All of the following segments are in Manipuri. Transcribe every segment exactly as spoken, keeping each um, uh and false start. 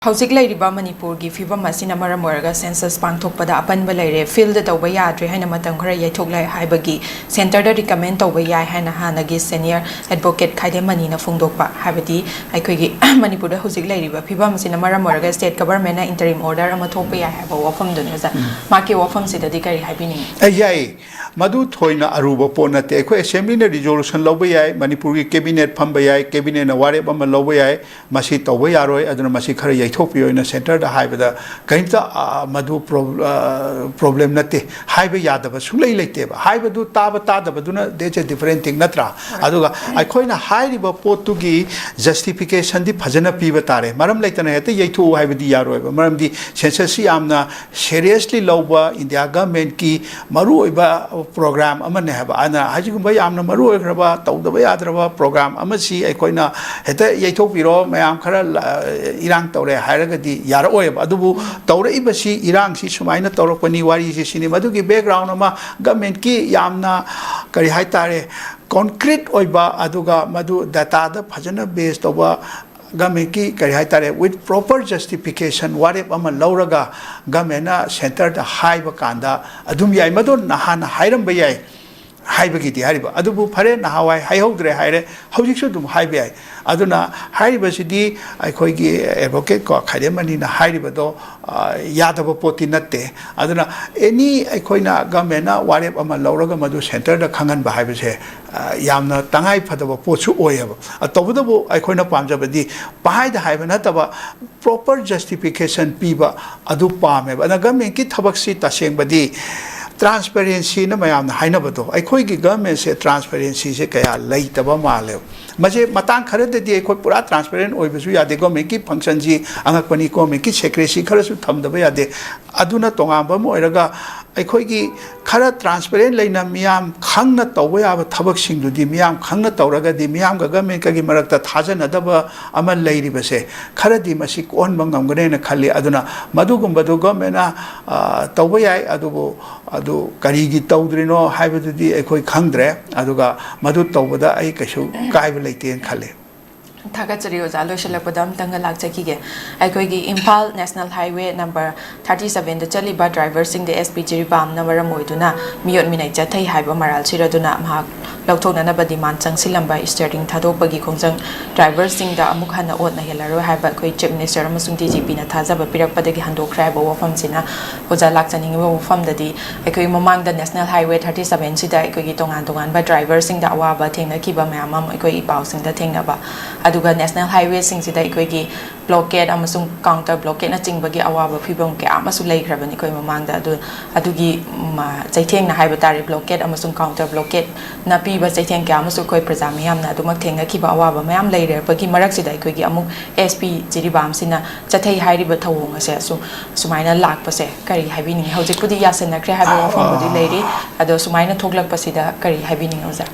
ꯍꯧꯖꯤꯛ ꯂꯩꯔꯤꯕ ꯃꯅꯤꯄꯨꯔꯒꯤ ꯐꯤꯕꯝ ꯑꯁꯤꯅ ꯃꯔꯝ ꯑꯣꯏꯔꯒ ꯁꯦꯟꯁꯁ ꯄꯥꯡꯊꯣꯛꯄꯗ ꯑꯄꯟꯕ ꯂꯩꯔꯦ, ꯐꯤꯜꯗ ꯇꯧꯕ ꯌꯥꯗ꯭ꯔꯦ ꯍꯥꯏꯅ ꯃꯇꯝ ꯈꯔ ꯌꯩꯊꯣꯛꯂꯦ ꯍꯥꯏꯕꯒꯤ ꯁꯦꯟꯇꯔꯗ ꯔꯤꯀꯃꯦꯟ ꯇꯧꯕ ꯌꯥꯏ ꯍꯥꯏꯅ ꯍꯥꯟꯅꯒꯤ ꯁꯦꯅꯤꯌꯔ ꯑꯦꯗꯚꯣꯀꯦꯠ ꯈꯥꯏꯗꯦꯝ ꯃꯅꯤꯅ ꯐꯣꯡꯗꯣꯛꯄ, ꯍꯥꯏꯕꯗꯤ ꯑꯩꯈꯣꯏꯒꯤ ꯃꯅꯤꯄꯨꯔꯗ ꯍꯧꯖꯤꯛ ꯂꯩꯔꯤꯕ ꯐꯤꯕꯝ ꯑꯁꯤꯅ ꯃꯔꯝ ꯑꯣꯏꯔꯒ ꯁ꯭ꯇꯦꯠ ꯒꯚꯔꯟꯃꯦꯟꯠꯅ ꯏꯟꯇꯔꯤꯝ ꯑꯣꯔꯗꯔ ꯑꯃ ꯊꯣꯛꯄ ꯌꯥꯏ ꯍꯥꯏꯕ ꯋꯥꯐꯝꯗꯨꯅꯤ ꯑꯣꯖꯥ꯫ ꯎꯝ꯫ ꯃꯍꯥꯛꯀꯤ ꯋꯥꯐꯝꯁꯤꯗ ꯀꯔꯤ ꯍꯥꯏꯕꯤꯅꯤꯡꯉꯤ? ꯑꯦ, ꯌꯥꯏ꯫ ꯃꯗꯨ ꯊꯣꯏꯅ ꯑꯔꯨꯕ ꯄꯣꯠ ꯅꯠꯇꯦ꯫ ꯑꯩꯈꯣꯏ ꯑꯦꯁꯦꯝꯕ꯭ꯂꯤꯅ ꯔꯤꯖꯣꯂꯨꯁꯟ ꯂꯧꯕ ꯌꯥꯏ, ꯃꯅꯤꯄꯨꯔꯒꯤ ꯀꯦꯕꯤꯅꯦꯠ ꯐꯝꯕ ꯌꯥꯏ, ꯀꯦꯕꯤꯅꯦꯠꯅ ꯋꯥꯔꯦꯞ ꯑꯃ ꯂꯧꯕ ꯌꯥꯏ, ꯃꯁꯤ ꯇꯧꯕ ꯌꯥꯔꯣꯏ, ꯑꯗꯨꯅ ꯃꯁꯤ ꯈꯔ ꯌꯩꯊꯣꯛꯄꯤꯌꯣꯅ ꯁꯦꯟꯇꯔꯗ ꯍꯥꯏꯕꯗ ꯀꯔꯤꯝꯇ, ꯑ, ꯃꯗꯨ ꯄ꯭ꯔꯣ-, ꯑ, ꯄ꯭ꯔꯣꯕ꯭ꯂꯦꯝ ꯅꯠꯇꯦ꯫ ꯍꯥꯏꯕ ꯌꯥꯗꯕ ꯁꯨꯡꯂꯩ ꯂꯩꯇꯦꯕ꯫ ꯍꯥꯏꯕꯗꯨ ꯇꯥꯕ ꯇꯥꯗꯕꯗꯨꯅ, that's a different thing, ꯅꯠꯇ꯭ꯔꯥ? ꯑꯗꯨꯒ ꯑꯩꯈꯣꯏꯅ ꯍꯥꯏꯔꯤꯕ ꯄꯣꯠꯇꯨꯒꯤ ꯖꯁꯇꯤꯐꯤꯀꯦꯁꯟꯗꯤ ꯐꯖꯅ ꯄꯤꯕ ꯇꯥꯔꯦ꯫ ꯃꯔꯝ ꯂꯩꯇꯅ ꯍꯦꯛꯇ ꯌꯩꯊꯣꯛꯎ ꯍꯥꯏꯕꯗꯤ ꯌꯥꯔꯣꯏꯕ꯫ ꯃꯔꯝꯗꯤ ꯁꯦꯟꯁꯁꯁꯤ ꯌꯥꯝꯅ ꯁꯦꯔꯤꯌꯁꯂꯤ ꯂꯧꯕ ꯏꯟꯗꯤꯌꯥ ꯒꯚꯔꯟꯃꯦꯟꯠꯀꯤ ꯃꯔꯨꯑꯣꯏꯕ ꯄ꯭ꯔꯣꯒ꯭ꯔꯥꯝ ꯑꯃꯅꯦ ꯍꯥꯏꯕ꯫ ꯑꯗꯨꯅ ꯍꯧꯖꯤꯛꯀꯨꯝꯕ ꯌꯥꯝꯅ ꯃꯔꯨ ꯑꯣꯏꯈ꯭ꯔꯕ, ꯇꯧꯗꯕ ꯌꯥꯗ꯭ꯔꯕ ꯄ꯭ꯔꯣꯒ꯭ꯔꯥꯝ ꯑꯃꯁꯤ ꯑꯩꯈꯣꯏꯅ ꯍꯦꯛꯇ ꯌꯩꯊꯣꯛꯄꯤꯔꯣ, ꯃꯌꯥꯝ ꯈꯔ ꯂ-, ꯏꯔꯥꯡ ꯇꯧꯔꯦ ꯍꯥꯏꯔꯒꯗꯤ ꯌꯥꯔꯛꯑꯣꯏꯕ꯫ ꯑꯗꯨꯕꯨ ꯇꯧꯔꯛꯏꯕꯁꯤ, ꯏꯔꯥꯡꯁꯤ ꯁꯨꯃꯥꯏꯅ ꯇꯧꯔꯛꯄꯅꯤ, ꯋꯥꯔꯤꯁꯤ ꯁꯤꯅꯤ꯫ ꯃꯗꯨꯒꯤ ꯕꯦꯛꯒ꯭ꯔꯥꯎꯟ ꯑꯃ ꯒꯚꯔꯟꯃꯦꯟꯠꯀꯤ ꯌꯥꯝꯅ, ꯀꯔꯤ ꯍꯥꯏꯇꯥꯔꯦ, ꯀꯣꯟꯀ꯭ꯔꯤꯠ ꯑꯣꯏꯕ, ꯑꯗꯨꯒ ꯃꯗꯨ ꯗꯇꯥꯗ ꯐꯖꯅ ꯕꯦꯖ ꯇꯧꯕ, ꯒꯚꯔꯟꯃꯦꯟꯠꯀꯤ, ꯀꯔꯤ ꯍꯥꯏꯇꯥꯔꯦ, with proper justification ꯋꯥꯔꯦꯞ ꯑꯃ ꯂꯧꯔꯒ ꯒꯚꯔꯟꯃꯦꯟꯠꯅ ꯁꯦꯟꯇꯔꯗ ꯍꯥꯏꯕ ꯀꯥꯟꯗ ꯑꯗꯨꯝ ꯌꯥꯏ꯫ ꯃꯗꯨ ꯅꯍꯥꯟꯅ ꯍꯥꯏꯔꯝꯕ ꯌꯥꯏ ꯍꯥꯏꯕꯒꯤꯗꯤ ꯍꯥꯏꯔꯤꯕ꯫ ꯑꯗꯨꯕꯨ ꯐꯔꯦ, ꯅꯍꯥꯟꯋꯥꯏ ꯍꯥꯏꯍꯧꯗ꯭ꯔꯦ ꯍꯥꯏꯔꯦ, ꯍꯧꯖꯤꯛꯁꯨ ꯑꯗꯨꯝ ꯍꯥꯏꯕ ꯌꯥꯏ꯫ ꯑꯗꯨꯅ ꯍꯥꯏꯔꯤꯕꯁꯤꯗꯤ ꯑꯩꯈꯣꯏꯒꯤ ꯑꯦꯗꯚꯣꯀꯦꯠ ꯀꯣ ꯈꯥꯏꯗꯦꯝ ꯃꯅꯤꯅ ꯍꯥꯏꯔꯤꯕꯗꯣ, ꯑ, ꯌꯥꯗꯕ ꯄꯣꯠꯇꯤ ꯅꯠꯇꯦ꯫ ꯑꯗꯨꯅ ꯑꯦꯅꯤ ꯑꯩꯈꯣꯏꯅ ꯒꯚꯔꯟꯃꯦꯟꯠꯅ ꯋꯥꯔꯦꯞ ꯑꯃ ꯂꯧꯔꯒ ꯃꯗꯨ ꯁꯦꯟꯇꯔꯗ ꯈꯪꯍꯟꯕ ꯍꯥꯏꯕꯁꯦ, ꯑ, ꯌꯥꯝꯅ ꯇꯉꯥꯏ ꯐꯗꯕ ꯄꯣꯠꯁꯨ ꯑꯣꯏꯌꯦꯕ꯫ ꯑ, ꯇꯧꯕꯇꯕꯨ ꯑꯩꯈꯣꯏꯅ ꯄꯥꯝꯖꯕꯗꯤ ꯄꯪꯍꯥꯏꯗ ꯍꯥꯏꯕ ꯅꯠꯇꯕ, ꯄ꯭ꯔꯣꯄꯔ ꯖꯁꯇꯤꯐꯤꯀꯦꯁꯟ ꯄꯤꯕ ꯑꯗꯨ ꯄꯥꯝꯃꯦꯕ꯫ ꯑꯗꯨꯅ ꯒꯚꯔꯟꯃꯦꯟꯠꯀꯤ ꯊꯕꯛꯁꯤ ꯇꯁꯦꯡꯕꯗꯤ ꯇ꯭ꯔꯥꯟꯁꯄꯦꯔꯦꯟꯁꯤꯅ ꯃꯌꯥꯝꯅ ꯍꯥꯏꯅꯕꯗꯣ, ꯑꯩꯈꯣꯏꯒꯤ ꯒꯚꯔꯟꯃꯦꯟꯠꯁꯦ ꯇ꯭ꯔꯥꯟꯁꯄꯦꯔꯦꯟꯁꯤꯁꯦ ꯀꯌꯥ ꯂꯩꯇꯕ ꯃꯥꯜꯂꯦꯕ꯫ ꯃꯁꯦ ꯃꯇꯥꯡ ꯈꯔꯗꯗꯤ ꯑꯩꯈꯣꯏ ꯄꯨꯔꯥ ꯇ꯭ꯔꯥꯟꯁꯄꯦꯔꯦꯟ ꯑꯣꯏꯕꯁꯨ ꯌꯥꯗꯦ꯫ ꯒꯚꯔꯟꯃꯦꯟꯠꯀꯤ ꯐꯪꯁꯟꯁꯤ ꯑꯉꯛꯄꯅꯤ, ꯒꯚꯔꯟꯃꯦꯟꯠꯀꯤ ꯁꯦꯀ꯭ꯔꯦꯁꯤ ꯈꯔꯁꯨ ꯊꯝꯗꯕ ꯌꯥꯗꯦ꯫ ꯑꯗꯨꯅ ꯇꯣꯉꯥꯟꯕ ꯑꯃ ꯑꯣꯏꯔꯒ ꯑꯩꯈꯣꯏꯒꯤ ꯈꯔ ꯇ꯭ꯔꯥꯟꯁꯄꯦꯔꯦꯟ ꯂꯩꯅ ꯃꯤꯌꯥꯝ ꯈꯪꯅ ꯇꯧꯕ ꯌꯥꯕ ꯊꯕꯛꯁꯤꯡꯗꯨꯗꯤ ꯃꯤꯌꯥꯝ ꯈꯪꯅ ꯇꯧꯔꯒꯗꯤ ꯃꯤꯌꯥꯝꯒ ꯒꯚꯔꯟꯃꯦꯟꯠꯀꯒꯤ ꯃꯔꯛꯇ ꯊꯥꯖꯅꯗꯕ ꯑꯃ ꯂꯩꯔꯤꯕꯁꯦ ꯈꯔꯗꯤ ꯃꯁꯤ ꯀꯣꯛꯍꯟꯕ ꯉꯝꯒꯅꯦꯅ ꯈꯜꯂꯤ꯫ ꯑꯗꯨꯅ ꯃꯗꯨꯒꯨꯝꯕꯗꯨ ꯒꯚꯔꯟꯃꯦꯟꯠꯅ, ꯑ, ꯇꯧꯕ ꯌꯥꯏ, ꯑꯗꯨꯕꯨ ꯑꯗꯨ ꯀꯔꯤꯒꯤ ꯇꯧꯗ꯭ꯔꯤꯅꯣ ꯍꯥꯏꯕꯗꯨꯗꯤ ꯑꯩꯈꯣꯏ ꯈꯪꯗ꯭ꯔꯦ꯫ ꯑꯗꯨꯒ ꯃꯗꯨ ꯇꯧꯕꯗ ꯑꯩ ꯀꯩꯁꯨ ꯀꯥꯏꯕ ꯂꯩꯇꯦꯅ ꯈꯜꯂꯤ꯫ ꯊꯥꯒꯠꯆꯔꯤ ꯑꯣꯖꯥ꯫ ꯂꯣꯏꯁꯤꯜꯂꯛꯄꯗ ꯑꯝꯇꯪꯒ ꯂꯥꯛꯆꯈꯤꯒꯦ꯫ ꯑꯩꯈꯣꯏꯒꯤ Imphal national highway number thirty ꯁꯕꯦꯟꯗ ꯆꯠꯂꯤꯕ ꯗ꯭ꯔꯥꯏꯚꯔꯁꯤꯡꯗ ꯑꯦꯁ ꯄꯤ ꯖꯤꯔꯤꯕꯥꯝꯅ ꯃꯔꯝ ꯑꯣꯏꯗꯨꯅ ꯃꯤꯑꯣꯠ ꯃꯤꯅꯩ ꯆꯠꯊꯩ ꯍꯥꯏꯕ ꯃꯔꯥꯜ ꯁꯤꯔꯗꯨꯅ ꯃꯍꯥꯛ ꯂꯧꯊꯣꯛꯅꯅꯕ ꯗꯤꯃꯥꯟ ꯆꯪꯁꯤꯜꯂꯝꯕ ꯏꯁꯇꯤꯌꯔꯤꯡ ꯊꯥꯗꯣꯛꯄꯒꯤ ꯈꯣꯡꯖꯪ ꯗ꯭ꯔꯥꯏꯚꯔꯁꯤꯡꯗ ꯑꯃꯨꯛ ꯍꯟꯅ ꯑꯣꯠꯅ ꯍꯦꯜꯂꯔꯣꯏ ꯍꯥꯏꯕ ꯑꯩꯈꯣꯏ ꯆꯤꯐ ꯃꯤꯅꯤꯁꯇꯔ ꯑꯃꯁꯨꯡ ꯗꯤ ꯖꯤ ꯄꯤꯅ ꯊꯥꯖꯕ ꯄꯤꯔꯛꯄꯗꯒꯤ ꯍꯟꯗꯣꯛꯈ꯭ꯔꯦ ꯍꯥꯏꯕ ꯋꯥꯐꯝꯁꯤꯅ ꯑꯣꯖꯥ ꯂꯥꯛꯆꯅꯤꯡꯉꯤꯕ ꯋꯥꯐꯝꯗꯗꯤ ꯑꯩꯈꯣꯏ ꯃꯃꯥꯡꯗ ꯅꯦꯁꯅꯦꯜ ꯍꯥꯏꯋꯦ ꯊꯥꯔꯇꯤ ꯁꯕꯦꯟꯁꯤꯗ ꯑꯩꯈꯣꯏꯒꯤ ꯇꯣꯉꯥꯟ ꯇꯣꯉꯥꯟꯕ ꯗ꯭ꯔꯥꯏꯚꯔꯁꯤꯡꯗ ꯑꯋꯥꯕ ꯊꯦꯡꯅꯈꯤꯕ ꯃꯌꯥꯝ ꯑꯃ ꯑꯩꯈꯣꯏ ꯏ ꯄꯥꯎꯁꯤꯡꯗ ꯊꯦꯡꯅꯕ, ꯑꯗꯨꯒ ꯅꯦꯁꯅꯦꯜ ꯍꯥꯏꯋꯦꯁꯤꯡꯁꯤꯗ ꯑꯩꯈꯣꯏꯒꯤ ꯕ꯭ꯂꯣꯀꯦꯠ ꯑꯃꯁꯨꯡ ꯀꯥꯎꯟꯇꯔ ꯕ꯭ꯂꯣꯀꯦꯠꯅꯆꯤꯡꯕꯒꯤ ꯑꯋꯥꯕ ꯐꯤꯕꯝ ꯀꯌꯥ ꯑꯃꯁꯨ ꯂꯩꯈ꯭ꯔꯕꯅꯤ ꯑꯩꯈꯣꯏ ꯃꯃꯥꯡꯗ꯫ ꯑꯗꯨ ꯑꯗꯨꯒꯤ ꯃ, ꯆꯩꯊꯦꯡꯅ ꯍꯥꯏꯕ ꯇꯥꯔꯦ, ꯕ꯭ꯂꯣꯀꯦꯠ ꯑꯃꯁꯨꯡ ꯀꯥꯎꯟꯇꯔ ꯕ꯭ꯂꯣꯀꯦꯠꯅ ꯄꯤꯕ ꯆꯩꯊꯦꯡ ꯀꯌꯥ ꯑꯃꯁꯨ ꯑꯩꯈꯣꯏ ꯄ꯭ꯔꯖꯥ ꯃꯤꯌꯥꯝꯅ ꯑꯗꯨꯃꯛ ꯊꯦꯡꯅꯈꯤꯕ ꯑꯋꯥꯕ ꯃꯌꯥꯝ ꯂꯩꯔꯕꯒꯤ ꯃꯔꯛꯁꯤꯗ ꯑꯩꯈꯣꯏꯒꯤ ꯑꯃꯨꯛ ꯑꯦꯁ ꯄꯤ ꯖꯤꯔꯤꯕꯥꯝꯁꯤꯅ ꯆꯠꯊꯩ ꯍꯥꯏꯔꯤꯕ ꯊꯧꯑꯣꯡ ꯑꯁꯦ ꯑꯁꯨ-, ꯁꯨꯃꯥꯏꯅ ꯂꯥꯛꯄꯁꯦ ꯀꯔꯤ ꯍꯥꯏꯕꯤꯅꯤꯡꯉꯤ? ꯍꯧꯖꯤꯛꯄꯨꯗꯤ ꯌꯥꯁꯟꯅꯈ꯭ꯔꯦ ꯍꯥꯏꯕ ꯋꯥꯐꯝꯕꯨꯗꯤ ꯂꯩꯔꯤ, ꯑꯗꯣ ꯁꯨꯃꯥꯏꯅ ꯊꯣꯛꯂꯛꯄꯁꯤꯗ ꯀꯔꯤ ꯍꯥꯏꯕꯤꯅꯤꯡꯉꯤ ꯑꯣꯖꯥ?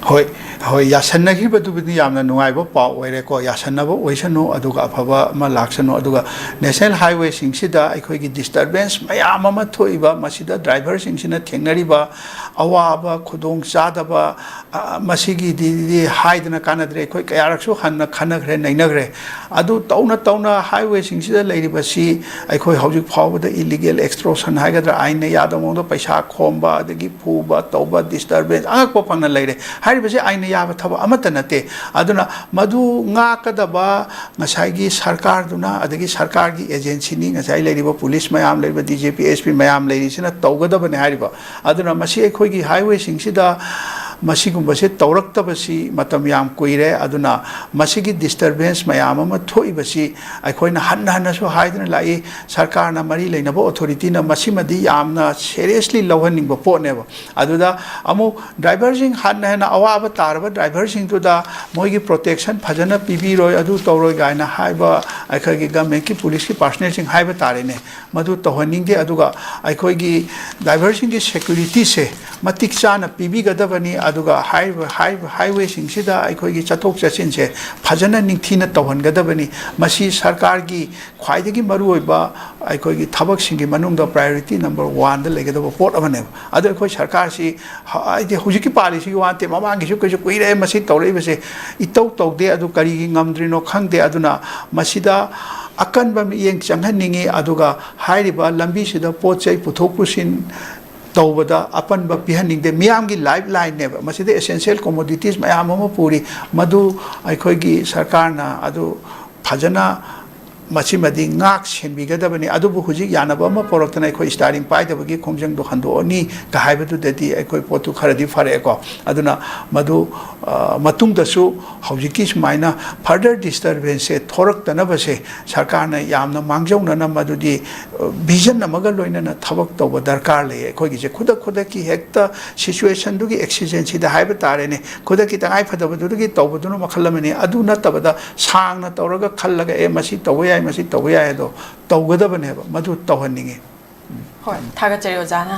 ꯍꯣꯏ, ꯍꯣꯏ, ꯌꯥꯁꯟꯅꯈꯤꯕꯗꯨꯕꯨꯗꯤ ꯌꯥꯝꯅ ꯅꯨꯡꯉꯥꯏꯕ ꯄꯥꯎ ꯑꯣꯏꯔꯦꯀꯣ꯫ ꯌꯥꯁꯟꯅꯕ ꯑꯣꯏꯁꯅꯨ, ꯑꯗꯨꯒ ꯑꯐꯕ ꯑꯃ ꯂꯥꯛꯁꯅꯨ꯫ ꯑꯗꯨꯒ ꯅꯦꯁꯅꯦꯜ ꯍꯥꯏꯋꯦꯁꯤꯡꯁꯤꯗ ꯑꯩꯈꯣꯏꯒꯤ ꯗꯤꯁꯇꯔꯕꯦꯟꯁ ꯃꯌꯥꯝ ꯑꯃ ꯊꯣꯛꯏꯕ, ꯃꯁꯤꯗ ꯗ꯭ꯔꯥꯏꯚꯔꯁꯤꯡꯁꯤꯅ ꯊꯦꯡꯅꯔꯤꯕ ꯑꯋꯥꯕ, ꯈꯨꯗꯣꯡ ꯆꯥꯗꯕ, ꯑ, ꯃꯁꯤꯒꯤꯗꯤ ꯍꯥꯏꯗꯅ ꯀꯥꯟꯅꯗ꯭ꯔꯦ꯫ ꯑꯩꯈꯣꯏ ꯀꯌꯥꯔꯛꯁꯨ ꯍꯟꯅ ꯈꯟꯅꯈ꯭ꯔꯦ, ꯅꯩꯅꯈ꯭ꯔꯦ꯫ ꯑꯗꯨ ꯇꯧꯅ ꯇꯧꯅ ꯍꯥꯏꯋꯦꯁꯤꯡꯁꯤꯗ ꯂꯩꯔꯤꯕꯁꯤ ꯑꯩꯈꯣꯏ ꯍꯧꯖꯤꯛ ꯐꯥꯎꯕꯗ ꯏꯂꯤꯒꯦꯜ ꯑꯦꯛꯁꯇ꯭ꯔꯣꯁꯟ ꯍꯥꯏꯒꯗ꯭ꯔꯥ, ꯑꯥꯏꯟꯅ ꯌꯥꯗꯕ ꯃꯑꯣꯡꯗ ꯄꯩꯁꯥ ꯈꯣꯝꯕ, ꯑꯗꯒꯤ ꯐꯨꯕ ꯇꯧꯕ, ꯗꯤꯁꯇꯔꯕꯦꯟꯁ ꯑꯉꯛꯄ ꯐꯪꯅ ꯂꯩꯔꯦ꯫ ꯍꯥꯏꯔꯤꯕꯁꯤ ꯑꯥꯏꯟꯅ ꯌꯥꯕ ꯊꯕꯛ ꯑꯃꯠꯇ ꯅꯠꯇꯦ꯫ ꯑꯗꯨꯅ ꯃꯗꯨ ꯉꯥꯛꯀꯗꯕ ꯉꯁꯥꯏꯒꯤ ꯁꯔꯀꯥꯔꯗꯨꯅ, ꯑꯗꯒꯤ ꯁꯔꯀꯥꯔꯒꯤ ꯑꯦꯖꯦꯟꯁꯤꯅꯤ, ꯉꯁꯥꯏ ꯂꯩꯔꯤꯕ ꯄꯨꯂꯤꯁ ꯃꯌꯥꯝ, ꯂꯩꯔꯤꯕ D G P, S P ꯃꯌꯥꯝ ꯂꯩꯔꯤꯁꯤꯅ ꯇꯧꯒꯗꯕꯅꯤ ꯍꯥꯏꯔꯤꯕ꯫ ꯑꯗꯨꯅ ꯃꯁꯤ ꯑꯩꯈꯣꯏꯒꯤ ꯍꯥꯏꯋꯦꯁꯤꯡꯁꯤꯗ ꯃꯁꯤꯒꯨꯝꯕꯁꯦ ꯇꯧꯔꯛꯇꯕꯁꯤ ꯃꯇꯝ ꯌꯥꯝ ꯀꯨꯏꯔꯦ꯫ ꯑꯗꯨꯅ ꯃꯁꯤꯒꯤ ꯗꯤꯁꯇꯔꯕꯦꯟꯁ ꯃꯌꯥꯝ ꯑꯃ ꯊꯣꯛꯏꯕꯁꯤ ꯑꯩꯈꯣꯏꯅ ꯍꯟꯅ ꯍꯟꯅꯁꯨ ꯍꯥꯏꯗꯨꯅ ꯂꯥꯛꯏ꯫ ꯁꯔꯀꯥꯔꯅ, ꯃꯔꯤ ꯂꯩꯅꯕ ꯑꯣꯊꯣꯔꯤꯇꯤꯅ ꯃꯁꯤꯃꯗꯤ ꯌꯥꯝꯅ ꯁꯦꯔꯤꯌꯁꯂꯤ ꯂꯧꯍꯟꯅꯤꯡꯕ ꯄꯣꯠꯅꯦꯕ꯫ ꯑꯗꯨꯗ ꯑꯃꯨꯛ ꯗ꯭ꯔꯥꯏꯚꯔꯁꯤꯡ, ꯍꯟꯅ ꯍꯦꯟꯅ ꯑꯋꯥꯕ ꯇꯥꯔꯕ ꯗ꯭ꯔꯥꯏꯚꯔꯁꯤꯡꯗꯨꯗ ꯃꯣꯏꯒꯤ ꯄ꯭ꯔꯣꯇꯦꯛꯁꯟ ꯐꯖꯅ ꯄꯤꯕꯤꯔꯣꯏ, ꯑꯗꯨ ꯇꯧꯔꯣꯏ ꯀꯥꯏꯅ ꯍꯥꯏꯕ ꯑꯩꯈꯣꯏꯒꯤ ꯒꯃꯦꯟꯠꯀꯤ ꯄꯨꯂꯤꯁꯀꯤ ꯄꯥꯔꯁꯅꯦꯜꯁꯤꯡ ꯍꯥꯏꯕ ꯇꯥꯔꯦꯅꯦ, ꯃꯗꯨ ꯇꯧꯍꯟꯅꯤꯡꯗꯦ꯫ ꯑꯗꯨꯒ ꯑꯩꯈꯣꯏꯒꯤ ꯗ꯭ꯔꯥꯏꯚꯔꯁꯤꯡꯒꯤ ꯁꯦꯀ꯭ꯌꯨꯔꯤꯇꯤꯁꯦ ꯃꯇꯤꯛ ꯆꯥꯅ ꯄꯤꯕꯤꯒꯗꯕꯅꯤ꯫ ꯑꯗꯨꯒ ꯍꯥꯏꯔꯤꯕ ꯍꯥꯏꯔꯤꯕ ꯍꯥꯏꯋꯦꯁꯤꯡꯁꯤꯗ ꯑꯩꯈꯣꯏꯒꯤ ꯆꯠꯊꯣꯛ ꯆꯠꯁꯤꯟꯁꯦ ꯐꯖꯅ ꯅꯤꯡꯊꯤꯅ ꯇꯧꯍꯟꯒꯗꯕꯅꯤ꯫ ꯃꯁꯤ ꯁꯔꯀꯥꯔꯒꯤ ꯈ꯭ꯋꯥꯏꯗꯒꯤ ꯃꯔꯨꯑꯣꯏꯕ ꯑꯩꯈꯣꯏꯒꯤ ꯊꯕꯛꯁꯤꯡꯒꯤ ꯃꯅꯨꯡꯗ priority number one ꯗ ꯂꯩꯒꯗꯕ ꯄꯣꯠ ꯑꯃꯅꯦꯕ꯫ ꯑꯗꯣ ꯑꯩꯈꯣꯏ ꯁꯔꯀꯥꯔꯁꯤ ꯍ-, ꯍꯥꯏꯗꯤ ꯍꯧꯖꯤꯛꯀꯤ ꯄꯥꯜꯂꯤꯁꯤꯒꯤ ꯋꯥ ꯅꯠꯇꯦ, ꯃꯃꯥꯡꯒꯤꯁꯨ ꯀꯩꯁꯨ ꯀꯨꯏꯔꯦ ꯃꯁꯤ ꯇꯧꯔꯛꯏꯕꯁꯦ, ꯏꯇꯧ ꯇꯧꯗꯦ꯫ ꯑꯗꯨ ꯀꯔꯤꯒꯤ ꯉꯝꯗ꯭ꯔꯤꯅꯣ ꯈꯪꯗꯦ꯫ ꯑꯗꯨꯅ ꯃꯁꯤꯗ ꯑꯀꯟꯕ ꯃꯤꯠꯌꯦꯡ ꯆꯪꯍꯟꯅꯤꯡꯉꯤ꯫ ꯑꯗꯨꯒ ꯍꯥꯏꯔꯤꯕ ꯂꯝꯕꯤꯁꯤꯗ ꯄꯣꯠ ꯆꯩ ꯄꯨꯊꯣꯛ ꯄꯨꯁꯤꯟ ꯇꯧꯕꯗ ꯑꯄꯟꯕ ꯄꯤꯍꯟꯅꯤꯡꯗꯦ꯫ ꯃꯤꯌꯥꯝꯒꯤ life line ꯅꯦꯕ, ꯃꯁꯤꯗ essential commodities ꯃꯌꯥꯝ ꯑꯃ ꯄꯨꯔꯤ꯫ ꯃꯗꯨ ꯑꯩꯈꯣꯏꯒꯤ ꯁꯔꯀꯥꯔꯅ ꯑꯗꯨ ꯐꯖꯅ ꯃꯁꯤꯃꯗꯤ ꯉꯥꯛ ꯁꯦꯟꯕꯤꯒꯗꯕꯅꯤ꯫ ꯑꯗꯨꯕꯨ ꯍꯧꯖꯤꯛ ꯌꯥꯅꯕ ꯑꯃ ꯄꯣꯔꯛꯇꯅ ꯑꯩꯈꯣꯏ steering ꯄꯥꯏꯗꯕꯒꯤ ꯈꯣꯡꯖꯪꯗꯣ ꯍꯟꯗꯣꯛꯑꯅꯤ ꯀ ꯍꯥꯏꯕꯗꯨꯗꯗꯤ ꯑꯩꯈꯣꯏ ꯄꯣꯠꯇꯨ ꯈꯔꯗꯤ ꯐꯔꯛꯑꯦꯀꯣ꯫ ꯑꯗꯨꯅ ꯃꯗꯨ, ꯑ, ꯃꯇꯨꯡꯗꯁꯨ ꯍꯧꯖꯤꯛꯀꯤ ꯁꯨꯃꯥꯏꯅ further disturbance ꯁꯦ ꯊꯣꯔꯛꯇꯅꯕꯁꯦ ꯁꯔꯀꯥꯔꯅ ꯌꯥꯝꯅ ꯃꯥꯡꯖꯧꯅꯅ ꯃꯗꯨꯗꯤ, ꯑ, vision ꯑꯃꯒ ꯂꯣꯏꯅꯅ ꯊꯕꯛ ꯇꯧꯕ ꯗꯔꯀꯥꯔ ꯂꯩ꯫ ꯑꯩꯈꯣꯏꯒꯤꯁꯦ ꯈꯨꯗꯛ ꯈꯨꯗꯛꯀꯤ ꯍꯦꯛꯇ situation ꯗꯨꯒꯤ exigency ꯗ ꯍꯥꯏꯕ ꯇꯥꯔꯦꯅꯦ, ꯈꯨꯗꯛꯀꯤ ꯇꯉꯥꯏ ꯐꯗꯕꯗꯨꯗꯒꯤ ꯇꯧꯕꯗꯨꯅ ꯃꯈꯜ ꯑꯃꯅꯤ꯫ ꯑꯗꯨ ꯅꯠꯇꯕꯗ ꯁꯥꯡꯅ ꯇꯧꯔꯒ ꯈꯜꯂꯒ, "ꯑꯦ, ꯃꯁꯤ ꯇꯧꯕ ꯌꯥꯏ, ꯃꯁꯤ ꯇꯧꯕ ꯌꯥꯏ" ꯍꯥꯏꯗꯣ ꯇꯧꯒꯗꯕꯅꯦꯕ꯫ ꯃꯗꯨ ꯇꯧꯍꯟꯅꯤꯡꯉꯤ꯫ ꯍꯣꯏ, ꯊꯥꯒꯠꯆꯔꯤ ꯑꯣꯖꯥꯅ꯫